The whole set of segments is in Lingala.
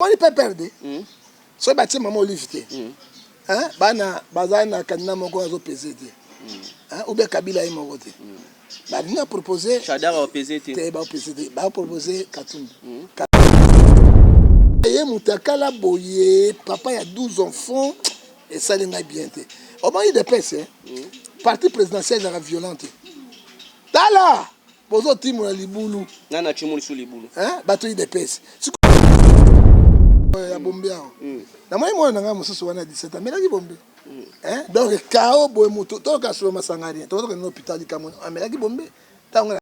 Omoni PPRD soki batie mama Olive te bana baza na candidat moko azo pese te ou bien Kabila ye moko te balingi propose Shadary apese te. Te, bapese te, bapropose Katumbi. Ye moto akala boye, papa ya 12 enfants, esali ngai bien te. Omoni UDPS, parti présidentiel ezalaka violent te. Tala bozotimola libulu. Nani atimoli so libulu? Bato UDPS ya bombe awa. Namoni mwana na ngai mosusu wana 17 amelaki bombe. Donc kao boye moto toyoka solo masanga rien, tokokende na hôpital likambo amelaki bombe. Ntango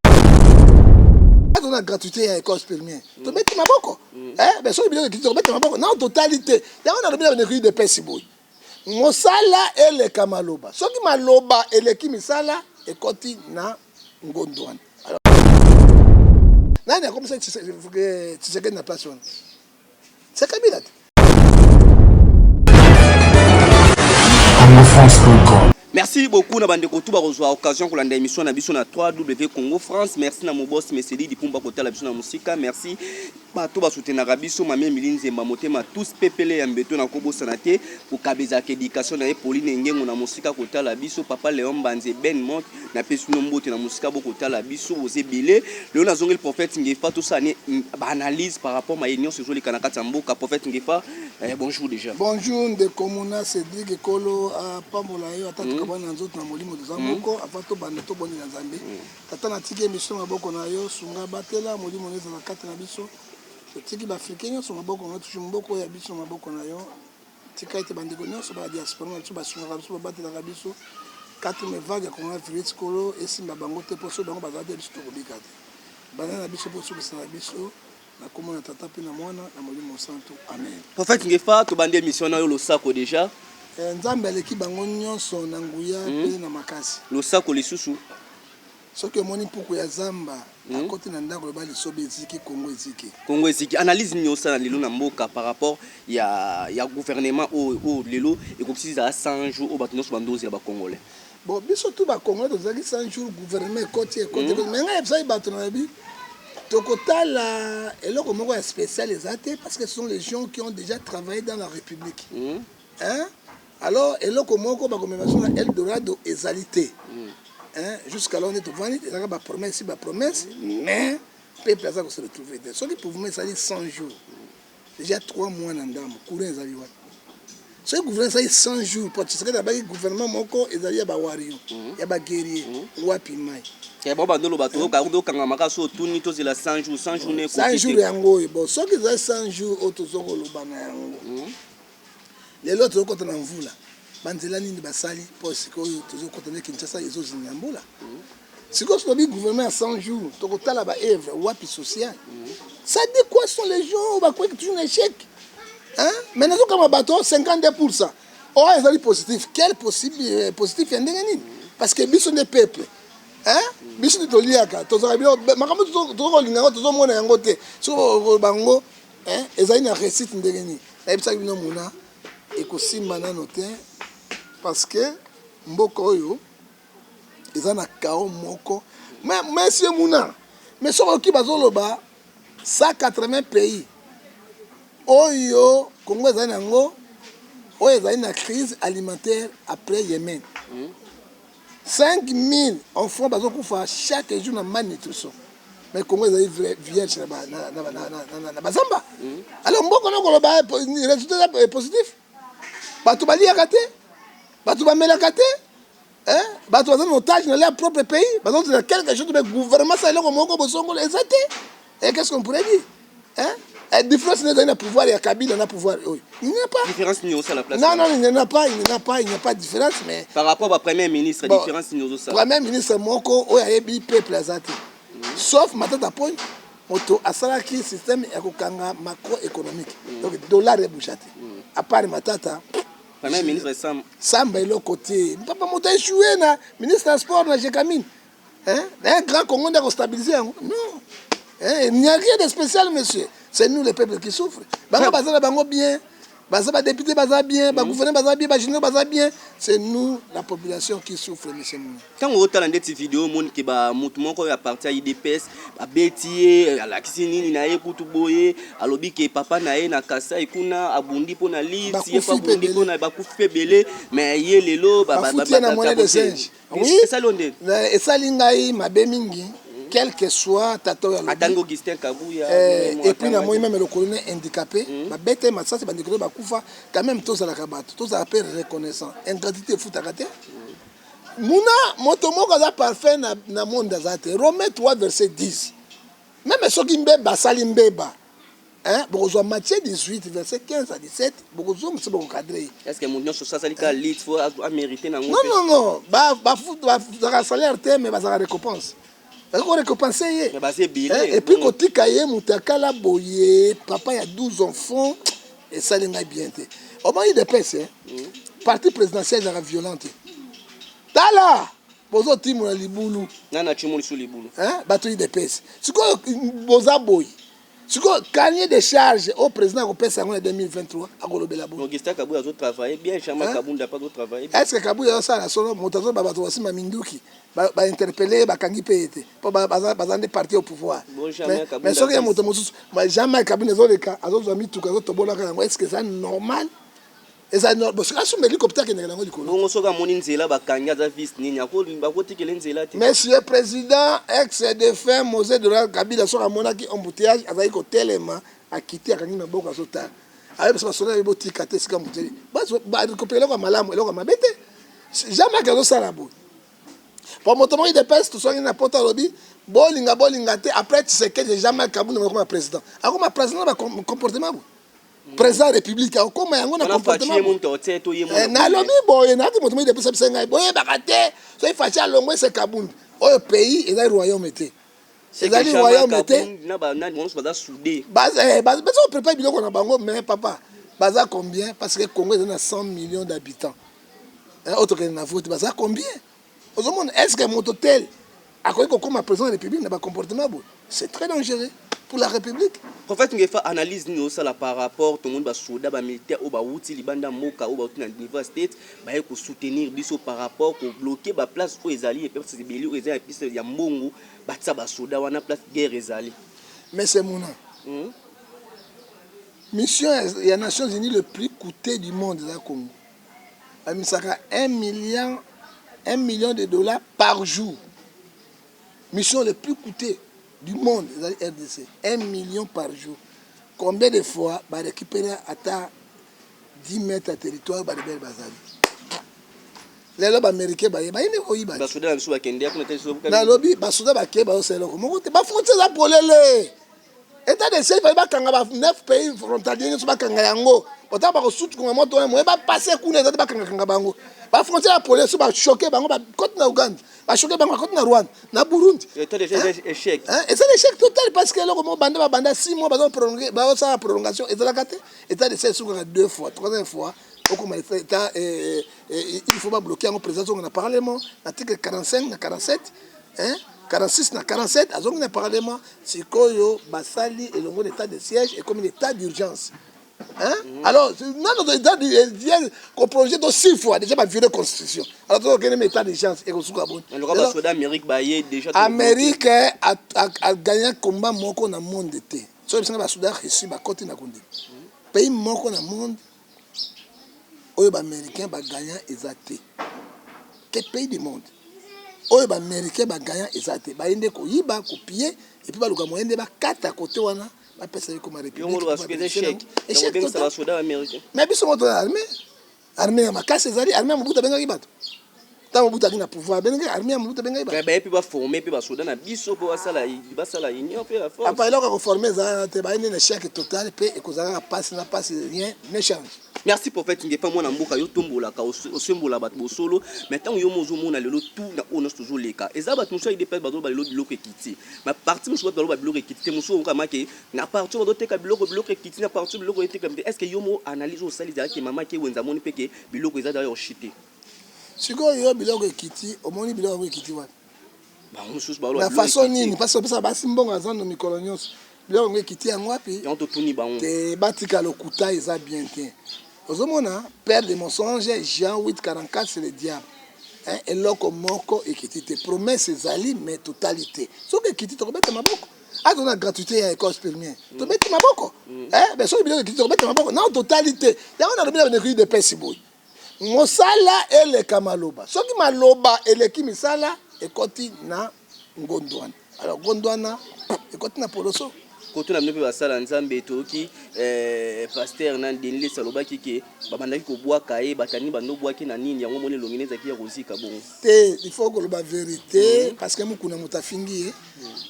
na gratuité ya école primaire, tobeti maboko. Mais soki biloko ekiti, tokobeta maboko nao totali te. Yango nalobi na bandeko UDPS boye: mosala eleka maloba. Soki maloba eleki misala, ekoti na ngondo wana. Nani akomisa Tshisekedi na place wana? C'est Kabila te. congofrance.com. Merci beaucoup na bandeko tu bakozwa occasion kolanda émission na biso na 3W Congo France. Merci na mobos Meseli Dipumba kotala biso na mosika. Merci bato basoutenaka biso, mame Emili Nzemba motema tous pepele ya mbeto na kobosana te kokaba ezalaka éducation na ye. Pauline Ngengo na mosika kotala biso, papa Léon Mbanze Ben Mot, napesi bino mbote na mosika bokotala biso, boza ebele. Lelo nazongeli prophète Ngefa, tosala ne baanalyse par rapport maye nyonso ezoleka na kati ya mboka. Prophète Ngefa, bonjour déjà. Bonjour ndeko Muna Cédric, ekolo apambola yo. Ata tokabwana na nzoto, na molimo toza moko. Avant tobanda, tobondela Nzambe. Tata, natiki émission maboko na yo, sunga, batela molimo na ezala kati na biso. Totiki baafricain nyonso maboko na yo, toujours mboka oyo ya biso maboko na yo. Tika ete bandeko nyonso ba diaspora na biso basungaka biso, babatelaka biso. Quatrième vague ya coronavirus, kolo esimba bango te, mpo soki bango bazala te, biso tokobika te. Banda na biso mpo osukisa na biso, na kombo na Tata mpe na Mwana na Molimo Santu, amen. Prophète Ngefa, tobandi émission na yo, losako déjà. Nzambe aleki bango nyonso na nguya mpe na makasi. Losako lisusu. Soki omoni mpuku ya zamba akoti na ndako, loba lisobe eziki, Kongo eziki. Kongo eziki. Analyse nini osala lelo na mboka par rapport ya gouvernement oyo lelo ekokisi ezala 100 jours, oyo bato nyonso bandozela, bacongolais? Bon, biso tu bacongolais tozalaki 100 jours, gouvernement ekoti, ekoti, mais ngai yebisaki bato na yebi tokotala eloko moko ya spécial eza te, parce que ce sont les gens qui ont déjà travaillé dans la République, hein? Alors eloko moko bakomema biso na Eldorado ezali te, hein? Jusqu'à là nde tovandi, ezalaka bapromesse, bapromesse, mais peuple aza kose retrouver te. Soki pouvoir ezali 100 jours, déjà 3 mois na ndambo, courant ezali wapi? Soki gouvernement ezali 100 jours, po Tshisekedi abaki gouvernement moko ezali ya bawarrior, ya baguerrier, wapi mai? Bo bandolo bato okangama so otuni tozela 100 jours, 100 jours ne. 100 jours yango oyo. Bon, soki ezali 100 jours oyo toza koloba na yango, lelo tozokɔta na mvula, banzela nini basali? Mpo sikoyo tozokɔta nde Kinshasa ezozinga mbula. Sikoyo tolobi gouvernement ya 100 jours, tokotala baœuvre wapi social? Ça dit quoi? Sont les gens oyo bakweki toujours na échec, hein? Mais nazokama bato 52 % oyo ezali positif. Quel possible positif ya ndenge nini? Parce que biso nde peuple, hein? Biso nde toliaka, tozalaka bilo makambo tozokolinga yango, tozomona yango te. Soki bango ezali na réussite ndenge nini? Nayebisaki bino muna ekosimba nano te, parce que mboka oyo eza na chaos moko. Mais monsieur Muna, mais soki oki bazoloba 180 pays oyo Congo ezali nango, oyo ezali na crise alimentaire après Yémen, 5000 enfants bazokufa chaque jour na malnutrition, mais Congo ezali vierge na bazamba. Alors mboka na koloba résultat eza positif, bato baliaka te, bato bamelaka te, bato baza na otage na leur propre pays, bazozela quelque chose, mais gouvernement sa eloko moko bosongolo eza te. Et qu'est-ce qu'on pourrait dire, hein? Différence nini ezali na pouvoir ya Kabila na pouvoir oyo? Il n'y a pas. Différence nini osala place? Non, non, il n'y en a pas, il n'y en a pas, il n'y a pas de différence, mais par rapport à premier ministre. Bon, différence nini ozosala? Premier ministre moko oyo ayebi peuple aza te, sauf Matata Ponyo, moto asalaki système ya kokanga macroéconomique, donc dollar ebouger te. À part Matata, premier ministre Sam. Samba eloko te. Papa, moto échoué na ministre ya sport na Gécamines, hein? Un grand Congo nde akostabiliser yango? Non, hein? Il n'y a rien de spécial, monsieur. C'est nous le peuple qui souffre. Bango baza na bango bien. Baza ba député baza bien, ba gouverneur baza bien, ba généraux baza bien. C'est nous la population qui souffre, monsieur Mouna. Ntango otala ndeti video, omoni ke ba motu moko oyo ya parti ya UDPS babeti ye, alakisi nini na ye kutu boye, alobi ke papa na ye na Kasai kuna abundi mpo na lit ye, mpo abundi mpo na bakufi mpe ebele, mais ye lelo bafuti ye na monnaie de singe. Oui, esali nde esali ngai mabe mingi. Quel que soit tata oyo. Atangi Augustin Kabuya. Et puis namoni même le colonel handicapé, babeta ye masasi, bandeko oyo bakufa quand même. Tozalaka bato, tozala mpe reconnaissant. Ingratitude efutaka te. Muna moto moko aza parfait na monde aza te. Romain 3 verset 10, même soki mbeba asali mbeba, hein, bokozwa Matthieu 18 verset 15 à 17, bokozongisa, bokocadrer ye. Est ce que moto nyonso so asali kaka lit faut amérite nango? Non, non, non, bazalaka salaire te, mais bazalaka récompense, bazali korécompense ye. Mais baza ebele. Et puis kotika ye moto akala boye, papa ya 12 enfants, esali ngai bien te. Omoni UDPS, parti présidentiel ezalaka violent te. Tala, bozotimola libulu. Nani atimo lisu libulu? Bato UDPS sikoyo boza boye. Sikoyo cahier de charge oyo président akopesa yango na 2023, akolobela boye. Augustin Kabuya azotravaille bien, Jean-Marc Kabunda mpe azotravaille bien. Est ce que Kabuya azosala solo? Moto azoba bato basimba minduki, bainterpeller ye, bakangi mpe ye te, mpo baza nde parti au pouvoir. Mais soki ya moto mosusu, Jean-Marc Kabunda ezoleka, azozwa mituka, azotobolaka yango. Est ce que eza normal? Eza soki asomba hélicoptère, akendeka nango likolo. Bongo soki amoni nzela bakangi, aza vice nini, akotikele nzela te? Monsieur président ex défunt Mzee Laurent Kabila, soki amonaki embouteillage, azalaki kotelema, akiti, akangi maboko, azotala, ayebisa basoda ye: "Botika te esika moto barécupérer eloko ya malamu, eloko ya mabe te." Jean-Marc azosala boye po moto moko UDPS toswangi na poto alobi: "Bolinga bolinga te, après Tshisekedi, Jean-Marc Kabunda akoma président." Akoma président na bacomportement boye? Président ya république akokoma yango na comportement? Nalobi boye, nayaki moto moko UDPS bisa ngai: "Boyebaka te, soki Fatshi alongwe, ese Kabunda oyo." Pays ezali royaume te, ezali royaume te. Baza koprépare biloko na bango, mais papa, baza combien? Parce que Congo eza na 100 millions d'habitants oyo tokende na vote, baza combien? Ozomona, est ce que moto tel akoki kokóma président de la république na bacomportement boye? C'est très dangereux pour la république. Prophète Ngefa, analyse nini osala par rapport tomoni basoda, bamilitaire oyo bawuti libanda mboka, oyo bawuti na niveau ya state, baye kosoutenir biso par rapport kobloquer baplace oyo ezali epese ebele, oyo eza ya piste ya mbongo, batia basoda wana place guerre ezali? Mais c'est mona, mission ya Nations Unies le plus coûté du monde eza Congo. Bamisaka 1 million, 1 million de dollars par jour. Mission le plus coûté du monde ezali RDC, 1 million par jour. Combien de fois barécupérer ata 10 mètres ya territoire? Barebelles bazali lelo, baaméricain baye, bayini koyiba. Basoda na biso bakende kuna te? Nalobi basoda bakeye, bazosala eloko moko te. Bafrontière eza polele. État de siège, baye bakanga ba neuf pays frontalier nyonso, bakanga yango. Otanga bakosutukunga moto wana, moye bapase kuna eza te. Bakangakanga bango, bafrontière ya polele. So bachoquer bango, bakoti na Uganda, bachoquer bango, bakoti na Rwanda, na Burundi. État de siège, échec. Eza échec total, parce que eloko moko banda babanda 6 mois, bazoprolonge, bazosala prolongation, ezalaka te. État de siège esukaka deux fois, troisième fois okoma état, il faut babloquer yango. Président azonga na parlement na article 45 na 47, hein, 46 na 47, azongi na parlement. Sikoyo basali elongo na état de siège, ekomi na état d'urgence, hein? Alors nano état d'urgence koprolonger to six fois déjà, bavioler constitution. Alors tokokende ma état d'urgence, ekosuka boni? Basoda Amérique baye déjà. Amérique agagna combat moko na monde te. Soki bisinga basoda reçu bakoti na kondima, pays moko na monde oyo baaméricain bagagna eza te. Ke pays du monde oyo baaméricain bagagna eza te. Baye nde koyiba, kopiller, et puis baluka moyen nde bakata kote wana, bapesa ye koma république. Mais biso moto na armée, armée ya makasi ezali armée ya Mobutu. Abengaki bato ntango Mobutu aki na pouvoir, abengaki armée ya Mobutu, abengaki bato. Baye mpe baformer mpe basoda na biso mpo basala union mpe la force. Apa, eloko ya koformer ezala te. Baye nde na échec total, mpe ekozala kaka pasi na pasi, rien ne change. Merci, prophète Ngefa, mwana mboka. Yo tombolaka, osembola bato bosolo. Mais ntango yo mo ozomona lelo tu na oyo nyonso tozoleka, eza bato mosusu ya UDPS bazoloba lelo biloko ekiti, ma parti mosusu bato baloba biloko ekiti te, mosusu okamake na parti oyo bazoteka biloko, biloko ekiti, na parti biloko etekami te. Est ce que yo mo analyse oyo osali ezalaki mama ke wenza amoni mpe ke biloko eza d'ailleurs chute? Sikoyo yo, biloko ekiti, omoni biloko yango ekiti wapi? Bango mosusu baloba. Na façon nini? Parce que opesaka basi mbongo aza no mikolo nyonso. Biloko yango ekiti yango wapi? Yango totuni bango. Te, batika lokuta, eza bien te. Ozomona, père de mensonge, Jean 8 44, c'est le diable. Hein, eloko moko ekiti te. Promesse ezali, mais totali te. Soki ekiti, tokobeta maboko. Azo na gratuité ya école primaire, tobeti maboko. Eh, mais soki biloko ekiti, tokobeta maboko. Non, totali te. Yango nalobi na bandeko UDPS boye: mosala eleka maloba. Soki maloba eleki misala, ekoti na ngondo wana. Alors ngondo wana ekoti na poloso. Kotuna bino mpe basala Nzambe, toyoki pasteur na Denis alobaki ke babandaki kobwaka ye, batani bandobwaki na nini yango, moni elongi ezalaki ya kozika bongo. Te, il faut koloba vérité, parce que Mokuna moto afingi ye,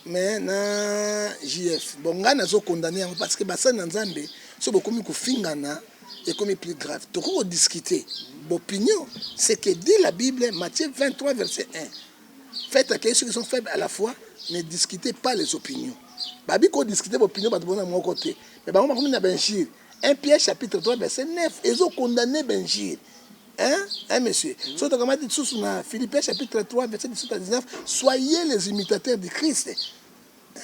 mais na JF, bon, ngai nazokondane yango, parce que basali na Nzambe, so bokomi kofingana, ekomi plus grave. Tokoki kodiscute bopinion. Ce que dit la Bible, Matthieu 23 verset 1: faites accueillir ceux qui sont faibles à la foi, ne discutez pas les opinions. Babi kodiscute bopinion, bato bona moko te, mais bango bakomi na bainjures. 1 Pierre chapitre 3 verset 9 ezokondamne bainjures. Hein, hein, monsieur? So tokamati lisusu na Philippiens chapitre 3 verset 17 à 19: soyez les imitateurs du Christ.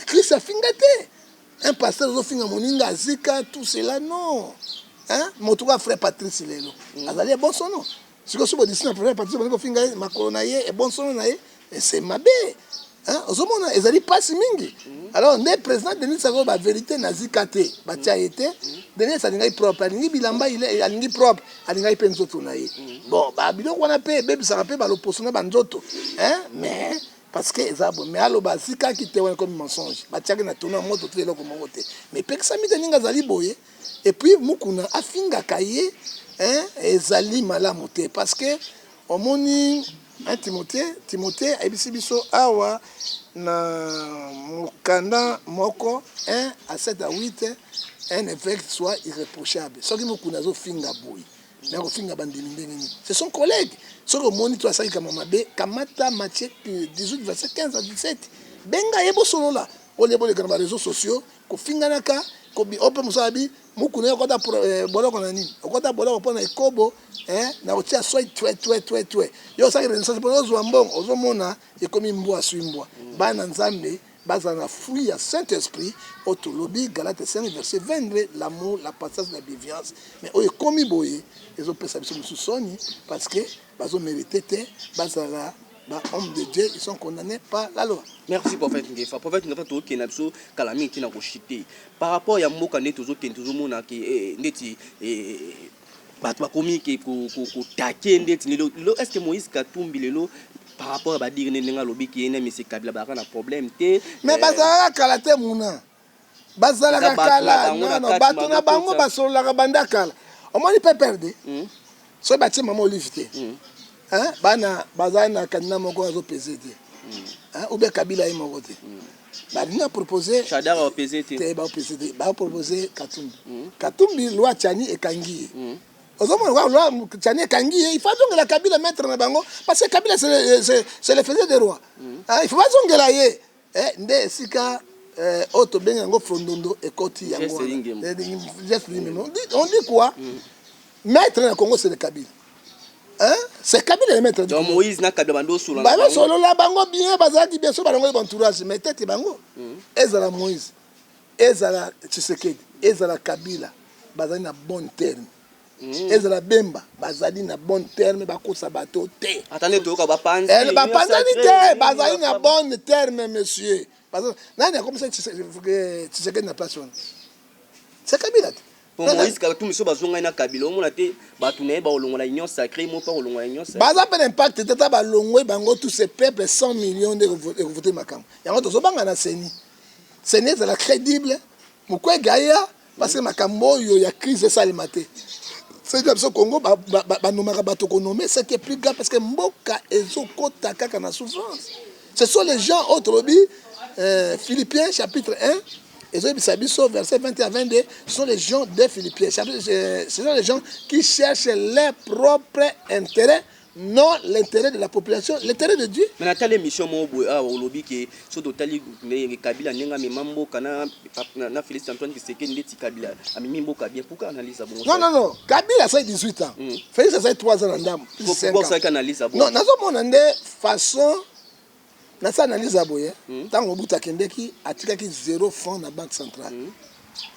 Christ afinga te. Un pasteur ozofinga moninga azika, tout cela, non. Hein, moto ka frère Patrice lelo azali ebonsono. Sikoyo so bodisi na frère Patrice, bolingi kofinga ye, makolo na ye, ebonsono na ye, ese mabe. Hein, ozomona ezali mpasi mingi. Alors nde président Denis akoyo bavérité, nazika te, batia ye te. Denis alingaki propre, alingi bilamba, alingi propre, alingaki mpe nzoto na ye. Bon, babiloko wana mpe ebebisaka mpe baloposo na banzoto, hein, mais parce que eza boye. Mais aloba azikaki te, wana ekomi mensonge. Batiaki na tono ya moto te, eloko moko te, mais epekisami te ndenge azali boye. Et puis Mukuna afingaka ye, hein, ezali malamu te, parce que omoni 1 Timothée, Timothée ayebisi biso awa na mokanda moko 1 à 7 à 8: un évêque soit irréprochable. Soki Mokuna azofinga boye, mais akofinga bandimi ndenge nini? C'est son collègue. Soki omoni to asali kama mabe, kamata Matthieu 18 verset 15 à 17, benga ye, bosolola. Olie boleka na baréseaux sociaux kofinganaka oyo mpe mosala bi Mokuna ye okɔta boloko na nini, okɔta boloko mpo na ekobo na kotia swai twe twe twe twe. Yo osalaki renaissance mpona ozwa mbongo, ozomona ekomi mbwa sui mbwa. Bana Nzambe bazala na fruit ya Saint Esprit oyo tolobi, Galate 5 verset 22: l'amour, la patience, la bienveillance. Mais oyo ekomi boye ezopesa biso mosusu soni, parce que bazomérite te bazala bahomme de Dieu, ils sont condamnés par la loi. Merci, prophète Ngefa. Prophète Ngefa, tokokende na biso kala mingi ntina koshite par rapport ya mboka nde tozokende, tozomona ke ndeti bato bakomi ke kotake ndeti lelo. Lelo, est ce que Moïse Katumbi lelo, par rapport ya badire nde ndenge alobi ke ye na monsieur Kabila bazalaka na problème te? Mais bazalaka kala te, muna bazalaka kala. Non, bato na bango basololaka banda kala. Omoni PPRD, soki batie mama Olive te, bana bazali na candidat moko azopese te, ou bien Kabila ye moko te, balingi apropose. Shadary apese te. Te, baopese te, bapropose Katumbi. Katumbi, loi Tshiani ekangi ye. Ozomona, loi Tshiani ekangi ye, il faut azongela Kabila, maître na bango, parce que Kabila, c'est le faiseur de roi. Il faut bazongela ye. Nde esika oyo tobengi yango frondondo ekoti yango. On dit quoi? Maître na Congo, c'est le Kabila. Hein? C'est Kabila le maître. Donc Moïse na Kabila bando solola. Bazosolola bango bien, bazalaki bien. So balongo entourage, mais tete bango, ezala Moïse, ezala Tshisekedi, ezala Kabila, bazali na bon terme. Ezala Bemba, bazali na bon terme, bakosa bato te. Ata nde toyoka bapanzi. Bapanzani te, bazali na bon terme, monsieur. Nani akomisa Tshisekedi na place wana? C'est Kabila te. Po Moïse Katumbi, so bazongai na Kabila, omona te bato na ye bakolongola Union sacrée mo mpa kolongola Union sacrée. Baza mpe na impact te. Ta balongwe bango, tous ces peuples, 100 millions nde ekovote makambo yango. Tozobanga na CENI. CENI ezala crédible, Mukwege aya, parce que makambo oyo ya crise esalema te. Soki na biso Congo banomaka bato konome, ce qui est plus grave, parce que mboka ezokota kaka na souffrance. Ce sont les gens oyo tolobi, Philippiens chapitre 1 ezoyebisa biso verset 21 à 22: ce sont les gens des Philippiens, ce sont les gens qui cherchent leur propre intérêt, non l'intérêt de la population, l'intérêt de Dieu. Mais natali émission moko boye awa, olobi ke so totali Kabila ndenge amema mboka na Félix Antoine Tshisekedi, ndeti Kabila amemi mboka bien. Pourquoi analyse bongo? Non, non, non, Kabila asali 18 ans, Félix asali 3 ans na ndambo. Pourquoi osalaki analyse bongo? Non, nazomona nde façon. Nasala analyse ya boye. Ntango Mobutu akendeki, atikaki zéro franc na Banque centrale.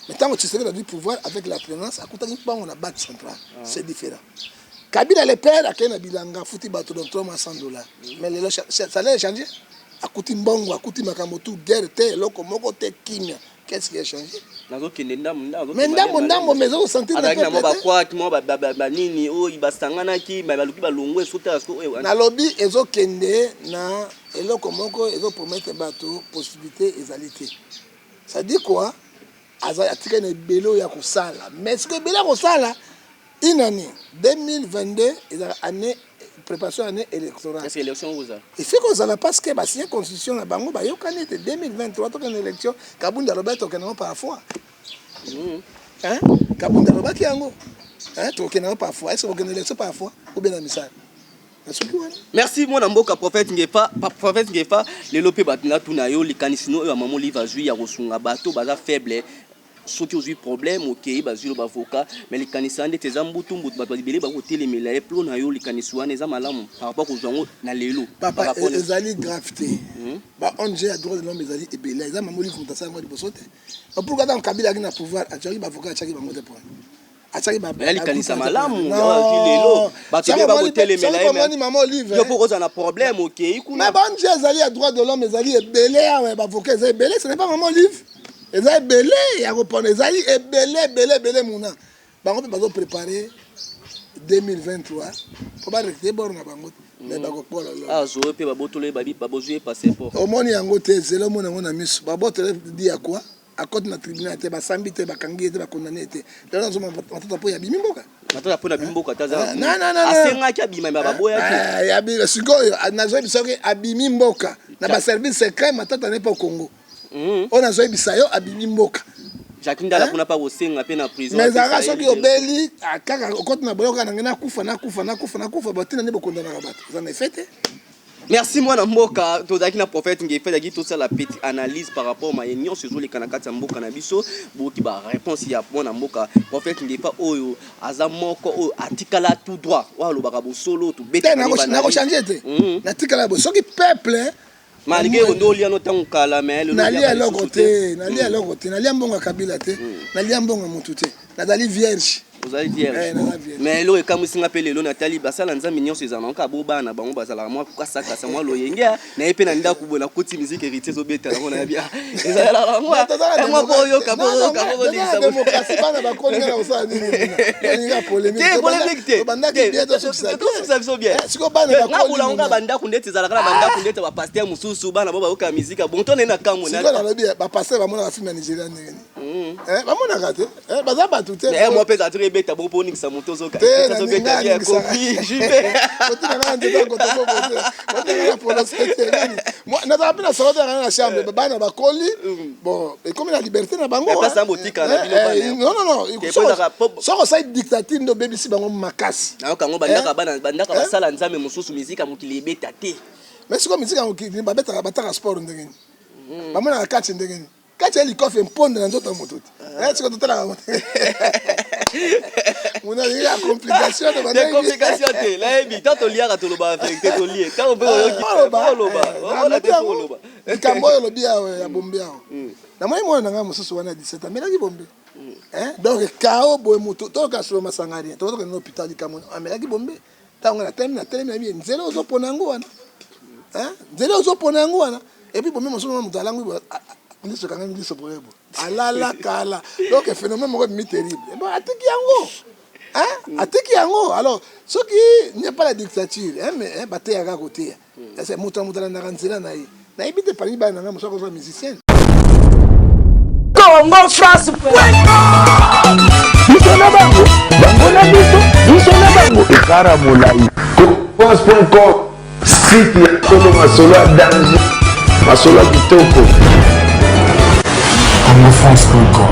Mais ntango Tshisekedi azwi pouvoir avec la prenance, akutaki mbango na Banque centrale. C'est différent. Kabila le père akei na bilanga, afuti bato dans 3 mois 100 dollars. Mais lelo salaire echangé, akuti mbongo, akuti makambo tout, guerre te, eloko moko te, kimia. Qu'est-ce qui a changé? Nazokende ndambo ndambo. Mais ndambo ndambo, mais ezokosentir. Azalaki na mwa bakwaki, mwa banini oyo basanganaki, baluki balongwe esotala. Nalobi ezokende na eloko moko ezopromettre bato possibilité ezali te. Ça dit quoi? Aza atikali na ebele oyo ya kosala, mais sikoyo ebele ya kosala, une année 2022 ezalaka année préparation, année électorale. Est-ce élection oza? Efiki kozala parce que basigné constitution na bango, bayokani ete 2023 tokende élection. Kabund alobaki tokende yango par fois. Hein? Kabund alobaki yango. Hein? Tokende yango par fois. Est ce que okende élection par fois ou bien na misala na soki wana? Merci, mwana mboka prophète Ngefa. Prophète Ngefa, lelo mpe bato natuna yo likanisi no oyo ya mama Olive azwi ya kosunga bato baza faible. Soki ozwi problème, okei, bazwi lo bavoka, mais likanisi wana ndeti eza mbutu mbutu, bato ebele bakotelemela ye. Plo na yo, likanisi wana eza malamu par rapport kozwa yango na lelo? Papa, ezali grave te. Ba ONG ya droit de l'homme ezali ebele. Eza mama Olive moto asala yango liboso te. Pourquoi ntango Kabila aki na pouvoir, atiaki bavoka, atiaki bango te? Pona atiaki Likanisa malamu lelo, bato ebele bakotelemela ye. Mama Olive, yo mpo kozala na problème, okei kuna. Mais ba ONG ezali ya droit de l'homme, ezali ebele awa. Bavoka eza ebele, ce n'est pas mama Olive. Eza ebele ya kopona, ezali ebele, ebele, ebele. Muna bango mpe bazoprépare 2023 mpo barecte bord na bango, mais bakopola. Azoe mpe babotolo ye, babozwi ye passeport. Omoni yango te, zela omoni yango na miso. Babotolo di ya kwa? Akoti na tribunal te, basambi te, bakangi ye te, bakondane ye te. Lelo nazoma Matata mpo yabimi mboka. Matata mpo na bimboka te, asengaki abima, me baboyaki. Sikoyo nazoyebisa soki abimi mboka na baservice secret. Matata ne mpo Congo oyo nazoyebisa yo, abimi mboka. Jacques Ndala kuna mpa kosenga mpe na prison. Mais ezalaka soki obeli kaka, okoti na boyoka nange, nakufa, nakufa, nakufa, nakufa, batina nde bokondanaka bato, eza na effet te. Merci, mwana mboka. Tozalaki na prophète Ngefa, ezalaki tosala petite analyse par rapport maye nyonso ezoleka na kati ya mboka na biso. Boyoki baréponse ya mwana mboka prophète Ngefa, oyo aza moko oyo atikala tout droit, oyo alobaka bosolo. Nakochange te, natikala bo soki peuple. Malgré ondo olia no ntango kala, mais Nalia eloko te, nalia eloko te, nalia mbongo ya Kabila te, nalia mbongo ya motu te, nazali vierge. Ozali vierge. Mais eloko ekamwisinga mpe lelo, natali basala Nzambe nyonso ezala nango kaka bo bana bango bazalaka mwa kasakasa, mwa loyenge na ye mpe na ndako boye, nakoti musique Héritier ezobeta yango, nayebi ezalaka mwa boyoka. Boyoka, bana bakolinga na kosala nini? Polémique te, tosukisa biso bien. Sikoyo bana Nakolango bandako ndeti ezalaka na bandako ndeti bapasteur mosusu, bana bo bayoka musique bon to naye na kamwe. Sikoyo nalobi, bapasteur bamonaka film ya Nigeria ndenge nini? Bamonaka te, baza bato te. Mwa mpe ezala ebeta bongo mpo oningisa moto ozoka. Te, otinanga nzete ya kotobobo te, otinanga na poloso te. Nazala mpe na solo te, na chambre. Bana bakoli, bon, ekomi na liberté na bango. Non, non, non, soki osali dictature nde obebisi bango makasi. Nayoka yango bandaka basala Nzambe mosusu, miziki ya mokili ebeta te. Mais sikoyo miziki ya mokili babetaka, bataka sport ndenge nini? Bamonaka kati ndenge nini? Kati ya likofi mponde na nzoto ya moto te. Sikoyo totalaka mona ya complication. Complication te, nayebi tant toliaka, tolobaka vérité, tolie ntango mpe oyoki oloba. Likambo oyo olobi ya bombe awa, namoni mwana na ngai mosusu wana 17, amelaki bombe. Donc kao boye, moto toyoka solo masanga rien, tokokende na hôpital. Likambo amelaki bombe, ntango natelemi, natelemi na biye nzela ozopona yango wana, nzela ozopona yango wana. Et puis bombe mosusu, moto alangwi liso, ekangami liso boye bo, alala kala. Donc phénomène moko ebimi terrible. Bon, atiki yango, atiki yango. Alors soki n'est pas la dictature, mais bateyaka koteya, moto na moto alandaka nzela na ye. Nayebi te, parmi bana na ngai, mosu akozwa musicienne. Congo France. Biso na bango, bango na biso, biso na bango, ekara molai. France.com, site ya solo, masolo ya danger, masolo ya kitoko. Congofrance.com.